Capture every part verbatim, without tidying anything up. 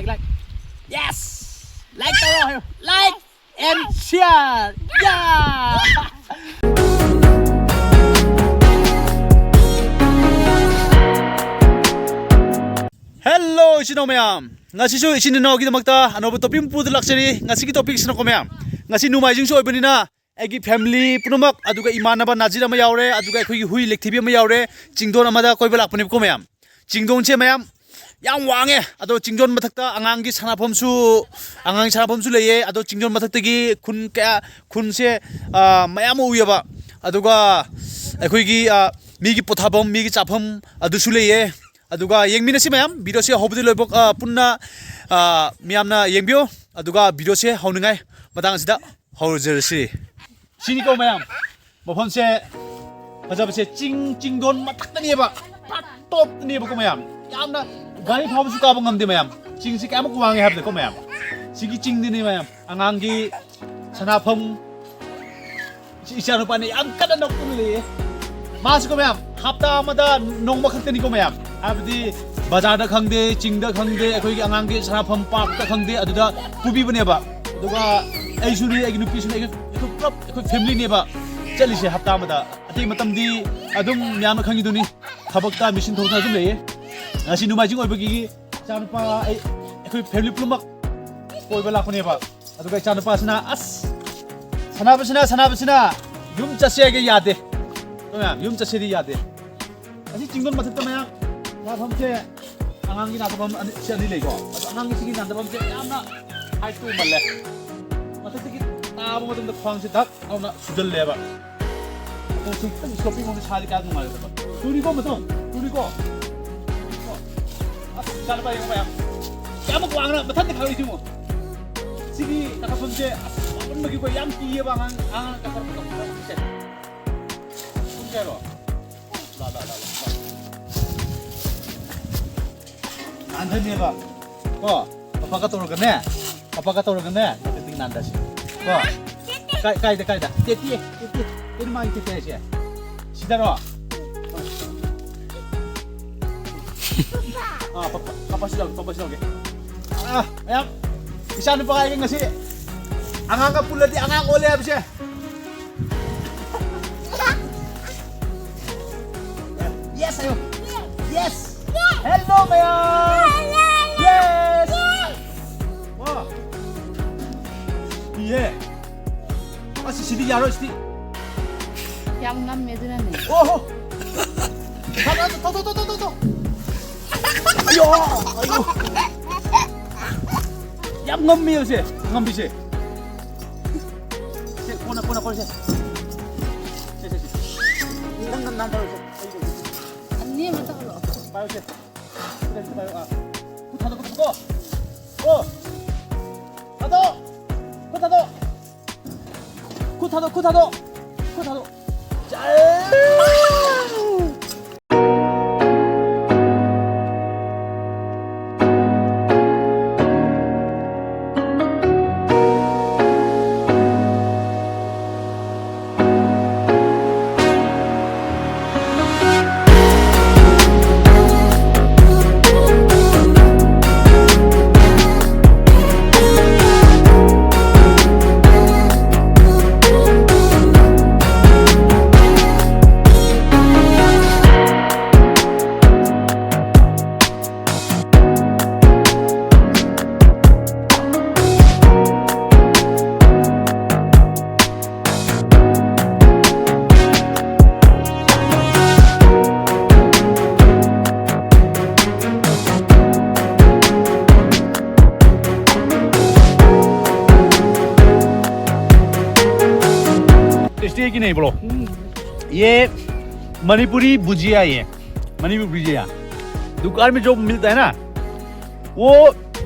Like. Yes! Like ꯇꯧꯔꯣ ꯍꯥꯏꯌꯣ. Like and share. Yeah! Hello, ꯏꯆꯤꯟ ꯏꯅꯥꯎ ꯃꯌꯥꯝ꯫ ꯉꯁꯤꯁꯨ ꯏꯆꯤꯟ ꯏꯅꯥꯎꯒꯤꯗꯃꯛꯇ ꯑꯅꯧꯕ topic ꯑꯃ ꯄꯨꯗꯨꯅ ꯂꯥꯛꯆꯔꯤ꯫ ꯉꯁꯤꯒꯤ topic ꯁꯤꯅꯀꯣ ꯃꯌꯥꯝ, ꯉꯁꯤ ꯅꯣꯡꯃꯥꯏꯖꯤꯡꯁꯨ ꯑꯣꯏꯕꯅꯤꯅ, ꯑꯩꯒꯤ family ꯄꯨꯝꯅꯃꯛ, ꯑꯗꯨꯒ ꯏꯃꯥꯟꯅꯕ ꯅꯥꯖꯤꯔ ꯑꯃ ꯌꯥꯎꯔꯦ, ꯑꯗꯨꯒ ꯑꯩꯈꯣꯏꯒꯤ ꯍꯨꯏ ꯂꯦꯛꯊꯤꯕꯤ ꯑꯃ ꯌꯥꯎꯔꯦ, ꯆꯤꯡꯗꯣꯟ ꯑꯃꯗ ꯀꯣꯏꯕ ꯂꯥꯛꯄꯅꯦꯕꯀꯣ ꯃꯌꯥꯝ꯫ ꯆꯤꯡꯗꯣꯟꯁꯦ ꯃꯌꯥꯝ ꯌꯥꯝ ꯋꯥꯡꯉꯦ, ꯑꯗꯣ ꯆꯤꯡꯗꯣꯟ ꯃꯊꯛꯇ ꯑꯉꯥꯡꯒꯤ ꯁꯥꯟꯅꯐꯝꯁꯨ, ꯑꯉꯥꯡꯒꯤ ꯁꯥꯟꯅꯐꯝꯁꯨ ꯂꯩꯌꯦ꯫ ꯑꯗꯣ ꯆꯤꯡꯗꯣꯟ ꯃꯊꯛꯇꯒꯤ ꯈꯨꯟ ꯀꯌꯥ, ꯈꯨꯟꯁꯦ, ꯑ, ꯃꯌꯥꯝ ꯑꯃ ꯎꯏꯌꯦꯕ꯫ ꯑꯗꯨꯒ ꯑꯩꯈꯣꯏꯒꯤ, ꯑ, ꯃꯤꯒꯤ ꯄꯣꯊꯥꯐꯝ, ꯃꯤꯒꯤ ꯆꯥꯐꯝ ꯑꯗꯨꯁꯨ ꯂꯩꯌꯦ꯫ ꯑꯗꯨꯒ ꯌꯦꯡꯃꯤꯟꯅꯁꯤ ꯃꯌꯥꯝ, video ꯁꯦ ꯍꯧꯕꯗꯤ ꯂꯣꯏꯕ, ꯑ, ꯄꯨꯟꯅ, ꯑ, ꯃꯌꯥꯝꯅ ꯌꯦꯡꯕꯤꯌꯨ꯫ ꯑꯗꯨꯒ video ꯁꯦ ꯍꯧꯅꯤꯡꯉꯥꯏ ꯃꯇꯥꯡ ꯑꯁꯤꯗ ꯍꯧꯖꯔꯁꯤ꯫ ꯁꯤꯅꯤꯀꯣ ꯃꯌꯥꯝ, ꯃꯐꯝꯁꯦ ꯐꯖꯕꯁꯦ ꯆꯤꯡ, ꯆꯤꯡꯗꯣꯟ ꯃꯊꯛꯇꯅꯦꯕ, ꯄꯨꯔꯥ top ꯇꯅꯦꯕꯀꯣ ꯃꯌꯥꯝ꯫ ꯌꯥꯝꯅ ꯒꯥꯔꯤ ꯐꯥꯎꯕꯁꯨ ꯀꯥꯕ ꯉꯝꯗꯦ ꯃꯌꯥꯝ꯫ ꯆꯤꯡꯁꯤ ꯀꯌꯥꯃꯨꯛ ꯋꯥꯡꯉꯦ ꯍꯥꯏꯕꯗꯀꯣ ꯃꯌꯥꯝ, ꯁꯤꯒꯤ ꯆꯤꯡꯗꯤꯅꯦ ꯃꯌꯥꯝ, ꯑꯉꯥꯡꯒꯤ ꯁꯥꯟꯅꯐꯝ, ꯏꯆꯥ ꯅꯨꯄꯥꯅ ꯌꯥꯝ ꯀꯟꯅ ꯅꯣꯛꯇꯨꯅ ꯂꯩꯌꯦ꯫ ꯃꯥꯁꯤꯀꯣ ꯃꯌꯥꯝ, ꯍꯞꯇꯥ ꯑꯃꯗ ꯅꯣꯡꯃ ꯈꯛꯇꯅꯤꯀꯣ ꯃꯌꯥꯝ, ꯍꯥꯏꯕꯗꯤ ꯕꯖꯥꯔꯗ ꯈꯪꯗꯦ, ꯆꯤꯡꯗ ꯈꯪꯗꯦ, ꯑꯩꯈꯣꯏꯒꯤ ꯑꯉꯥꯡꯒꯤ ꯁꯥꯟꯅꯐꯝ park ꯇ ꯈꯪꯗꯦ, ꯑꯗꯨꯗ ꯄꯨꯕꯤꯕꯅꯦꯕ꯫ ꯑꯗꯨꯒ ꯑꯩꯁꯨꯅꯤ, ꯑꯩꯒꯤ ꯅꯨꯄꯤꯁꯨꯅꯤ, ꯑꯩꯈꯣꯏ, ꯑꯩꯈꯣꯏ ꯄꯨꯂꯞ ꯑꯩꯈꯣꯏ family ꯅꯦꯕ ꯆꯠꯂꯤꯁꯦ ꯍꯞꯇꯥ ꯑꯃꯗ꯫ ꯑꯇꯩ ꯃꯇꯝꯗꯤ ꯑꯗꯨꯝ ꯃꯌꯥꯝꯅ ꯈꯪꯉꯤꯗꯨꯅꯤ, ꯊꯕꯛꯇ mission ꯇꯧꯗꯅ ꯑꯗꯨꯝ ꯂꯩꯌꯦ꯫ ꯉꯁꯤ ꯅꯣꯡꯃꯥꯏꯖꯤꯡ ꯑꯣꯏꯕꯒꯤ ꯏꯆꯥꯅꯨꯄꯥ, ꯑꯩ, ꯑꯩꯈꯣꯏ family ꯄꯨꯝꯅꯃꯛ ꯀꯣꯏꯕ ꯂꯥꯛꯄꯅꯦꯕ꯫ ꯑꯗꯨꯒ ꯏꯆꯥꯅꯨꯄꯥꯁꯤꯅ, ꯑꯁ, ꯁꯥꯟꯅꯕꯁꯤꯅ, ꯁꯥꯟꯅꯕꯁꯤꯅ ꯌꯨꯝ ꯆꯠꯁꯦ ꯍꯥꯏꯒꯦ ꯌꯥꯗꯦ꯫ ꯃꯌꯥꯝ, ꯌꯨꯝ ꯆꯠꯁꯦꯗꯤ ꯌꯥꯗꯦ꯫ ꯑꯁꯤ ꯆꯤꯡꯗꯣꯟ ꯃꯊꯛꯇ ꯃꯌꯥꯝ ꯅꯥꯟꯊꯐꯝꯁꯦ, ꯑꯉꯥꯡꯒꯤ ꯅꯥꯟꯊꯐꯝ ꯑꯅꯤ, ꯁꯤ ꯑꯅꯤ ꯂꯩꯀꯣ꯫ ꯑꯗꯣ ꯑꯉꯥꯡꯒꯤ ꯁꯤꯒꯤ ꯅꯥꯟꯊꯐꯝꯁꯦ ꯌꯥꯝꯅ height ꯇꯣ ꯎꯃꯜꯂꯦ꯫ ꯃꯊꯛꯇꯒꯤ ꯇꯥꯕ ꯃꯇꯝꯗ ꯈ꯭ꯋꯥꯡꯁꯦ ꯗꯛ ꯂꯥꯎꯅ ꯁꯨꯖꯜꯂꯦꯕ꯫ ꯃꯇꯣꯡꯁꯦ ꯈꯤꯇꯪ sloping ꯑꯣꯏꯅ ꯁꯥꯗꯤ ꯀꯌꯥ ꯅꯨꯡꯉꯥꯏꯔꯣꯏꯗꯕ꯫ ꯇꯨꯅꯤꯀꯣ ꯃꯇꯣꯡ, ꯇꯨꯅꯤꯀꯣ꯫ ꯑꯁ, ꯏꯆꯥꯅꯨꯄꯥ ꯌꯦꯡꯉꯣ ꯃꯌꯥꯝ꯫ ꯀꯌꯥꯃꯨꯛ ꯋꯥꯡꯅ ꯃꯊꯛꯇ ꯀꯥꯈꯠꯂꯛꯏꯁꯤ ꯌꯦꯡꯉꯣ꯫ ꯁꯤꯒꯤ ꯀꯥꯈꯠꯐꯝꯁꯦ, ꯑꯁ, ꯋꯥꯡꯃꯟꯕꯒꯤꯀꯣ ꯌꯥꯝ ꯀꯤꯌꯦꯕ ꯑꯉꯥꯡ, ꯑꯉꯥꯡ ꯀꯥꯈꯠꯂꯛꯄꯗꯣ꯫ ꯁꯦ꯫ ꯀꯨꯝꯁꯦ ꯍꯥꯏꯔꯣ? ꯂꯥ, ꯂꯥ, ꯂꯥ, ꯂꯥ, ꯂꯥ꯫ ꯅꯥꯟꯊꯅꯦꯕ꯫ ꯀꯣ? ꯄꯄꯥꯒ ꯇꯧꯔꯒꯅꯦ, ꯄꯄꯥꯒ ꯇꯧꯔꯒꯅꯦ, ꯃꯊꯛꯇꯒꯤ ꯅꯥꯟꯊꯁꯤ꯫ ꯀꯣ? ꯀꯥꯏ-, ꯀꯥꯏꯗ, ꯀꯥꯏꯗ? ꯇꯦꯇꯤ, ꯇꯦꯇꯤ, ꯇꯦꯇꯤ ꯃꯥꯒꯤ ꯇꯦꯇꯤ ꯍꯥꯏꯁꯦ꯫ ꯁꯤꯗꯔꯣ? ꯑꯥ, ꯄꯄꯥ, ꯄꯄꯥ ꯁꯤ ꯂꯧꯒꯦ, ꯄꯄꯥ ꯁꯤ ꯂꯧꯒꯦ꯫ ꯑꯥ, ꯃꯌꯥꯝ, ꯏꯆꯥ ꯅꯨꯄꯥ ꯑꯩꯒ ꯉꯁꯤ ꯑꯉꯥꯡꯒ ꯄꯨꯜꯂꯗꯤ ꯑꯉꯥꯡ ꯑꯣꯜꯂꯦ ꯍꯥꯏꯕꯁꯦ꯫ Yes ꯍꯥꯏꯌꯣ꯫ Yes. Hello ꯃꯌꯥꯝ꯫ Yes. ꯋꯥ꯫ ꯏꯍꯦ꯫ ꯑꯁ, ꯁꯤꯗꯤ ꯌꯥꯔꯣꯏ, ꯁꯤꯗꯤ꯫ ꯌꯥꯝ ꯉꯝꯃꯦ ꯑꯗꯨꯅꯅꯦ꯫ ꯑꯣꯍꯣ꯫ ꯊꯣ, ꯊꯣ, ꯊꯣ, ꯊꯣ, ꯊꯣ, ꯊꯣ꯫ ꯑꯌꯣ, ꯑꯌꯣ꯫ ꯌꯥꯝ ꯉꯝꯃꯦ ꯁꯦ, ꯉꯝꯕꯤꯁꯦ꯫ ꯁꯦ, ꯀꯣꯟꯅ, ꯀꯣꯟꯅ, ꯀꯣꯟꯅ ꯁꯦ꯫ ꯁꯦ, ꯁꯦ, ꯁꯦ꯫ ꯅꯪ, ꯅꯪ, ꯅꯪ ꯇꯧꯔꯣ, ꯁꯦ꯫ ꯑꯅꯤ ꯑꯃ ꯇꯧꯍꯜꯂꯣ꯫ ꯄꯥꯏꯌꯣ, ꯁꯦ꯫ ꯁꯤꯗ, ꯁꯤꯗ ꯄꯥꯏꯌꯣ, ꯑꯥ꯫ ꯈꯨꯠ ꯊꯥꯗꯣꯛ, ꯈꯨꯠ ꯊꯥꯗꯣꯛ꯫ ꯑꯣ꯫ ꯊꯥꯗꯣꯛ꯫ ꯈꯨꯠ ꯊꯥꯗꯣꯛ꯫ ꯈꯨꯠ ꯊꯥꯗꯣꯛ, ꯈꯨꯠ ꯊꯥꯗꯣꯛ꯫ ꯈꯨꯠ ꯊꯥꯗꯣꯛ꯫ ꯖꯥꯏ! टेस्टी है कि नहीं, बोलो? ये मणिपुरी भुजिया, ये मणिपुरी भुजिया दुकान में जो मिलता है ना, वो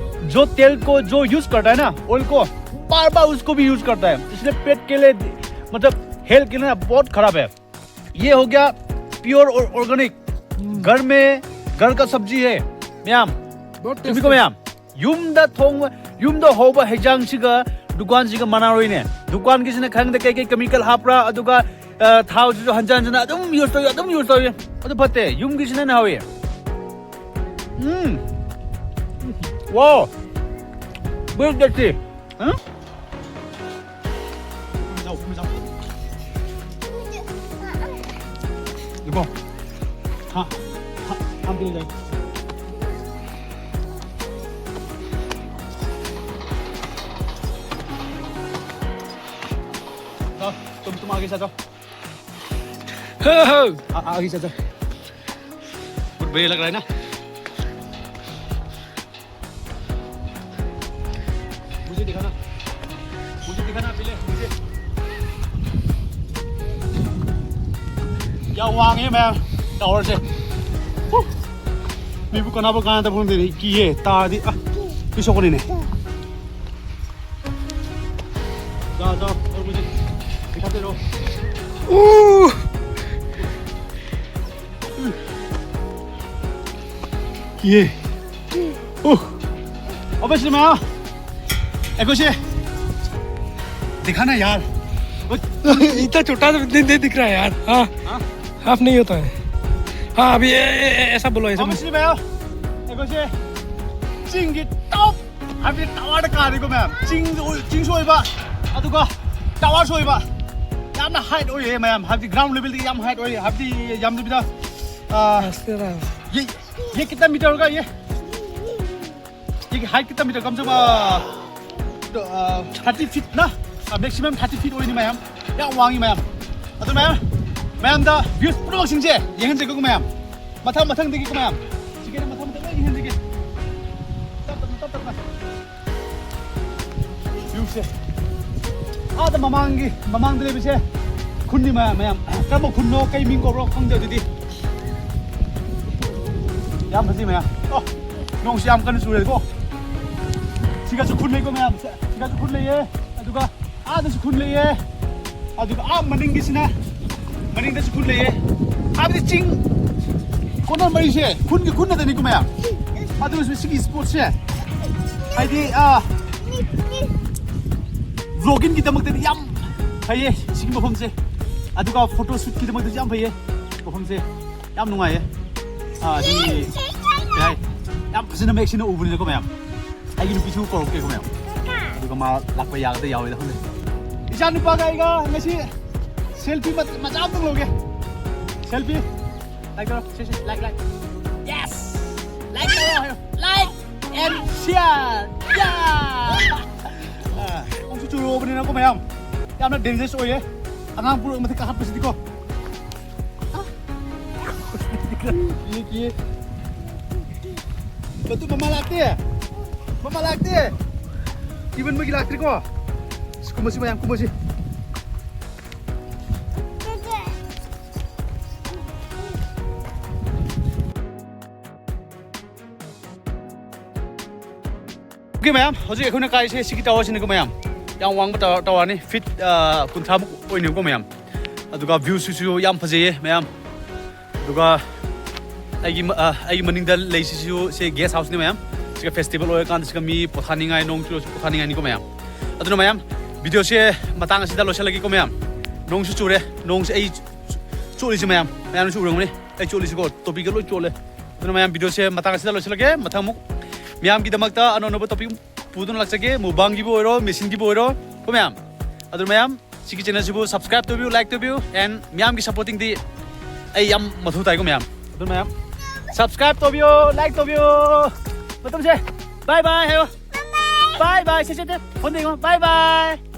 जो तेल को जो यूज करता है ना, ऑयल को, बार बार उसको भी यूज करता है, इसलिए पेट के लिए, मतलब, हेल्थ के लिए ना बहुत खराब है। ये हो गया प्योर और ऑर्गेनिक, घर में, घर का सब्जी है, ꯃꯌꯥꯝ꯫ ꯆꯨꯝꯃꯤꯀꯣ, ꯃꯌꯥꯝ? ꯌꯨꯝꯗ ꯊꯣꯡꯕ, ꯌꯨꯝꯗ ꯍꯧꯕ ꯍꯩꯖꯥꯡꯁꯤꯒ ꯗꯨꯀꯥꯟꯁꯤꯒ ꯃꯥꯟꯅꯔꯣꯏꯅꯦ꯫ ꯗꯨꯀꯥꯟꯒꯤꯁꯤꯅ ꯈꯪꯗꯦ ꯀꯩ ꯀꯩ ꯀꯦꯃꯤꯀꯦꯜ ꯍꯥꯞꯄ꯭ꯔꯥ, ꯑꯗꯨꯒ, ꯑ, ꯊꯥꯎꯁꯤꯁꯨ ꯍꯟꯖꯟ ꯍꯟꯖꯟꯅ ꯑꯗꯨꯝ ꯌꯨꯁ ꯇꯧꯏ, ꯑꯗꯨꯝ ꯌꯨꯁ ꯇꯧꯏ꯫ ꯑꯗꯨ ꯐꯠꯇꯦ, ꯌꯨꯝꯒꯤꯁꯤꯅ ꯍꯦꯟꯅ ꯍꯥꯎꯏ꯫ ꯎꯝ꯫ ꯋꯥꯎ꯫ Where's the tree? Huh? Kumisa, kumisa. Diba? Ha? Ha? Ang pinigay. Ito, tum tumagi sa to. Ho, ho! आ, आगे चाचा। बहुत बढ़िया लग रहा है ना? मुझे दिखाना, मुझे दिखाना पहले, मुझे। क्या हुआ आगे मैं टावर से। मेरे को कना पर कहाँ तक फोन दे रही कि ये तादी। आ, किसको नहीं ने। जाओ, जाओ, और मुझे दिखाते रहो। ऊ! ये। ओह! अबे, इसमें आ। एक बजे। दिखाना यार। इतना छोटा तो नहीं, नहीं दिख रहा है यार। हाँ। हाँ? हाफ नहीं होता है। हाँ, अभी ए, ए, ए, ऐसा बोलो, ऐसा अबे, बोलो। इसमें आ। एक बजे। चिंगी टॉप। ꯍꯥꯏꯕꯗꯤ ꯇꯥꯋꯔꯗ ꯀꯥꯔꯤꯀꯣ ꯃꯌꯥꯝ꯫ ꯆꯤꯡ, ꯆꯤꯡꯁꯨ ꯑꯣꯏꯕ, ꯑꯗꯨꯒ ꯇꯥꯋꯔꯁꯨ ꯑꯣꯏꯕ꯫ ꯌꯥꯝꯅ ꯍꯥꯏꯠ ꯑꯣꯏꯌꯦ ꯃꯌꯥꯝ, ꯍꯥꯏꯕꯗꯤ ꯒ꯭ꯔꯥꯎꯟ ꯂꯦꯚꯦꯜꯗꯒꯤ ꯌꯥꯝ ꯍꯥꯏꯠ ꯑꯣꯏꯌꯦ, ꯍꯥꯏꯕꯗꯤ ꯌꯥꯝꯗꯕꯤꯗ, ꯑ, ये, ये कितना मीटर होगा ये? ये हाइट कितना मीटर? कम से कम, ꯑ, ꯑ, ꯊꯥꯔꯇꯤ ꯐꯤꯠ ꯅ, ꯑ, ꯃꯦꯛꯁꯤꯃꯝ ꯊꯥꯔꯇꯤ ꯐꯤꯠ ꯑꯣꯏꯅꯤ ꯃꯌꯥꯝ꯫ ꯌꯥꯝ ꯋꯥꯡꯉꯤ ꯃꯌꯥꯝ꯫ ꯑꯗꯨ ꯃꯌꯥꯝ, ꯃꯌꯥꯝꯗ ꯚ꯭ꯌꯨꯁ ꯄꯨꯝꯅꯃꯛꯁꯤꯡꯁꯦ ꯌꯦꯡꯍꯟꯖꯒꯦꯀꯣ ꯃꯌꯥꯝ꯫ ꯃꯊꯪ ꯃꯊꯪꯗꯒꯤ ꯃꯌꯥꯝ꯫ ꯁꯤꯒꯤꯅ ꯃꯊꯪ ꯃꯊꯪ ꯂꯣꯏ ꯏꯍꯟꯁꯤꯒꯦ꯫ ꯇꯞ ꯇꯞꯅ, ꯇꯞ ꯇꯞꯅ꯫ ꯚ꯭ꯌꯨꯁꯦ꯫ ꯑꯥꯗ ꯃꯃꯥꯡꯒꯤ, ꯃꯃꯥꯡꯗ ꯂꯩꯕꯁꯦ ꯈꯨꯟꯅꯤ ꯃꯌꯥꯝ, ꯃꯌꯥꯝ꯫ ꯀꯔꯝꯕ ꯈꯨꯟꯅꯣ, ꯀꯩ ꯃꯤꯡ ꯀꯧꯕ꯭ꯔꯣ ꯈꯪꯗꯦ ꯑꯗꯨꯗꯤ꯫ ꯌꯥꯝ ꯐꯖꯩ ꯃꯌꯥꯝ꯫ ꯑꯣ, ꯅꯣꯡꯁꯤ ꯌꯥꯝ ꯀꯟꯅ ꯆꯨꯔꯦꯀꯣ꯫ ꯁꯤꯒꯁꯨ ꯈꯨꯟ ꯂꯩꯀꯣ ꯃꯌꯥꯝ꯫ ꯁꯤꯒꯁꯨ ꯈꯨꯟ ꯂꯩꯌꯦ꯫ ꯑꯗꯨꯒ ꯑꯥꯗꯁꯨ ꯈꯨꯟ ꯂꯩꯌꯦ꯫ ꯑꯗꯨꯒ ꯑꯥ ꯃꯅꯤꯡꯒꯤꯁꯤꯅ, ꯃꯅꯤꯡꯗꯁꯨ ꯈꯨꯟ ꯂꯩꯌꯦ꯫ ꯍꯥꯏꯕꯗꯤ ꯆꯤꯡ ꯀꯣꯅꯔ ꯃꯔꯤꯁꯦ ꯈꯨꯟꯒꯤ ꯈꯨꯟ ꯉꯥꯛꯇꯅꯤꯀꯣ ꯃꯌꯥꯝ꯫ ꯑꯗꯨ ꯑꯣꯏꯔꯁꯨ ꯁꯤꯒꯤ ꯁ꯭ꯄꯣꯠꯁꯦ ꯍꯥꯏꯗꯤ, ꯑꯥ, ꯕ꯭ꯂꯣꯒꯤꯡꯒꯤꯗꯃꯛꯇꯗꯤ ꯌꯥꯝ ꯐꯩꯌꯦ ꯁꯤꯒꯤ ꯃꯐꯝꯁꯦ꯫ ꯑꯗꯨꯒ ꯐꯣꯇꯣ ꯁꯨꯠꯀꯤꯗꯃꯛꯇꯁꯨ ꯌꯥꯝ ꯐꯩꯌꯦ ꯃꯐꯝꯁꯦ꯫ ꯌꯥꯝ ꯅꯨꯡꯉꯥꯏꯌꯦ꯫ ꯑꯥ, ꯑꯗꯨꯒꯤ ꯀꯩ ꯍꯥꯏ, ꯌꯥꯝ ꯐꯖꯅ ꯃꯌꯦꯛ ꯁꯦꯡꯅ ꯎꯕꯅꯤꯅꯀꯣ ꯃꯌꯥꯝ꯫ ꯑꯩꯒꯤ ꯅꯨꯄꯤꯁꯨ ꯀꯧꯔꯛꯀꯦꯀꯣ ꯃꯌꯥꯝ꯫ ꯑꯗꯨꯒ ꯃꯥ ꯂꯥꯛꯄ ꯌꯥꯒꯗ꯭ꯔꯥ ꯌꯥꯔꯣꯏꯗ꯭ꯔꯥ ꯈꯪꯗꯦ꯫ ꯏꯆꯥ ꯅꯨꯄꯥꯒ ꯑꯩꯒ ꯉꯁꯤ ꯁꯦꯜꯐꯤ ꯃꯆꯥ ꯑꯃꯇꯪ ꯂꯧꯒꯦ꯫ ꯁꯦꯜꯐꯤ꯫ ꯂꯥꯏꯛ ꯇꯧꯔꯣ꯫ ꯁꯦ, ꯁꯦ, ꯂꯥꯏꯛ, ꯂꯥꯏꯛ꯫ ꯌꯦꯁ! ꯂꯥꯏꯛ ꯇꯧꯔꯣ ꯍꯥꯏꯌꯣ꯫ Like and share꯫ ꯌꯥ! ꯑꯥ, ꯅꯣꯡꯁꯨ ꯆꯨꯔꯛꯑꯕꯅꯤꯅꯀꯣ ꯃꯌꯥꯝ꯫ ꯌꯥꯝꯅ ꯗꯦꯟꯖꯔꯁ ꯑꯣꯏꯌꯦ꯫ ꯑꯉꯥꯡ ꯄꯨꯔꯛꯑ ꯃꯊꯛ ꯀꯥꯈꯠꯄꯁꯤꯗꯤꯀꯣ꯫ ꯀꯤꯌꯦ, ꯀꯤꯌꯦ꯫ ꯃꯇꯨ ꯃꯃꯥ ꯂꯥꯛꯇꯦ? ꯃꯃꯥ ꯂꯥꯛꯇꯦ? ꯀꯤꯃꯟꯕꯒꯤ ꯂꯥꯛꯇ꯭ꯔꯤꯀꯣ? ꯑꯁ, ꯀꯨꯝꯃꯁꯤ ꯃꯌꯥꯝ, ꯀꯨꯝꯃꯁꯤ꯫ ꯑꯣꯀꯦ ꯃꯌꯥꯝ, ꯍꯧꯖꯤꯛ ꯑꯩꯈꯣꯏꯅ ꯀꯥꯏꯁꯦ ꯁꯤꯒꯤ ꯇꯥꯋꯔꯁꯤꯅꯤꯀꯣ ꯃꯌꯥꯝ꯫ ꯌꯥꯝ ꯋꯥꯡꯕ ꯇꯥꯋꯔ, ꯇꯥꯋꯔꯅꯤ, ꯐꯤꯠ, ꯑ, ꯀꯨꯟꯊ꯭ꯔꯥꯃꯨꯛ ꯑꯣꯏꯅꯦꯕꯀꯣ ꯃꯌꯥꯝ꯫ ꯑꯗꯨꯒ ꯚ꯭ꯌꯨꯁꯤꯁꯨ ꯌꯥꯝ ꯐꯖꯩꯌꯦ ꯃꯌꯥꯝ꯫ ꯑꯗꯨꯒ ꯑꯩꯒꯤ ꯃ-, ꯑ, ꯑꯩꯒꯤ ꯃꯅꯤꯡꯗ ꯂꯩꯁꯤꯁꯨ ꯁꯤ ꯒꯦꯁ ꯍꯥꯎꯁꯅꯤ ꯃꯌꯥꯝ꯫ ꯁꯤꯒ ꯐꯦꯁꯇꯤꯚꯦꯜ ꯑꯣꯏꯔꯀꯥꯟꯗ ꯁꯤꯒ ꯃꯤ ꯄꯣꯊꯥꯅꯤꯡꯉꯥꯏ, ꯅꯣꯡ ꯆꯨꯔꯁꯨ ꯄꯣꯊꯥꯅꯤꯡꯉꯥꯏꯅꯤꯀꯣ ꯃꯌꯥꯝ꯫ ꯑꯗꯨꯅ ꯃꯌꯥꯝ, ꯚꯤꯗꯤꯑꯣꯁꯦ ꯃꯇꯥꯡ ꯑꯁꯤꯗ ꯂꯣꯏꯁꯤꯜꯂꯒꯦꯀꯣ ꯃꯌꯥꯝ꯫ ꯅꯣꯡꯁꯨ ꯆꯨꯔꯦ, ꯅꯣꯡꯁꯦ ꯑꯩ ꯆꯣꯠꯂꯤꯁꯦ ꯃꯌꯥꯝ, ꯃꯌꯥꯝꯅꯁꯨ ꯎꯔꯝꯒꯅꯤ꯫ ꯑꯩ ꯆꯣꯠꯂꯤꯁꯤꯀꯣ, ꯇꯣꯄꯤꯒ ꯂꯣꯏ ꯆꯣꯠꯂꯦ꯫ ꯑꯗꯨꯅ ꯃꯌꯥꯝ, ꯚꯤꯗꯤꯑꯣꯁꯦ ꯃꯇꯥꯡ ꯑꯁꯤꯗ ꯂꯣꯏꯁꯤꯜꯂꯒꯦ꯫ ꯃꯊꯪ ꯑꯃꯨꯛ ꯃꯌꯥꯝꯒꯤꯗꯃꯛꯇ ꯑꯅꯧ ꯑꯅꯧꯕ ꯇꯣꯄꯤꯛ ꯄꯨꯗꯨꯅ ꯂꯥꯛꯆꯒꯦ, ꯃꯨꯛꯕꯥꯡꯒꯤꯕꯨ ꯑꯣꯏꯔꯣ, ꯃꯦꯁꯤꯟꯒꯤꯕꯨ ꯑꯣꯏꯔꯣ, ꯀꯣ ꯃꯌꯥꯝ꯫ ꯑꯗꯨ ꯃꯌꯥꯝ, ꯁꯤꯒꯤ ꯆꯦꯅꯦꯜꯁꯤꯕꯨ ꯁꯕꯁꯀ꯭ꯔꯥꯏꯕ ꯇꯧꯕꯤꯌꯨ, ꯂꯥꯏꯛ ꯇꯧꯕꯤꯌꯨ, and ꯃꯌꯥꯝꯒꯤ ꯁꯞꯄꯣꯔꯇꯤꯡꯗꯤ ꯑꯩ ꯌꯥꯝ ꯃꯊꯧ ꯇꯥꯏꯀꯣ ꯃꯌꯥꯝ꯫ ꯑꯗꯨ ꯃꯌꯥꯝ, ꯁꯕꯁꯀ꯭ꯔꯥꯏꯕ ꯇꯧꯕꯤꯌꯨ, ꯂꯥꯏꯛ ꯇꯧꯕꯤꯌꯨ꯫ ꯃꯇꯝꯁꯦ, ꯕꯥꯏ ꯕꯥꯏ ꯍꯥꯏꯌꯣ꯫ ꯕꯥꯏ ꯕꯥꯏ, ꯁꯦ, ꯁꯦ, ꯁꯦ, ꯐꯣꯟꯗ ꯌꯦꯡꯉꯣ, ꯕꯥꯏ ꯕꯥꯏ꯫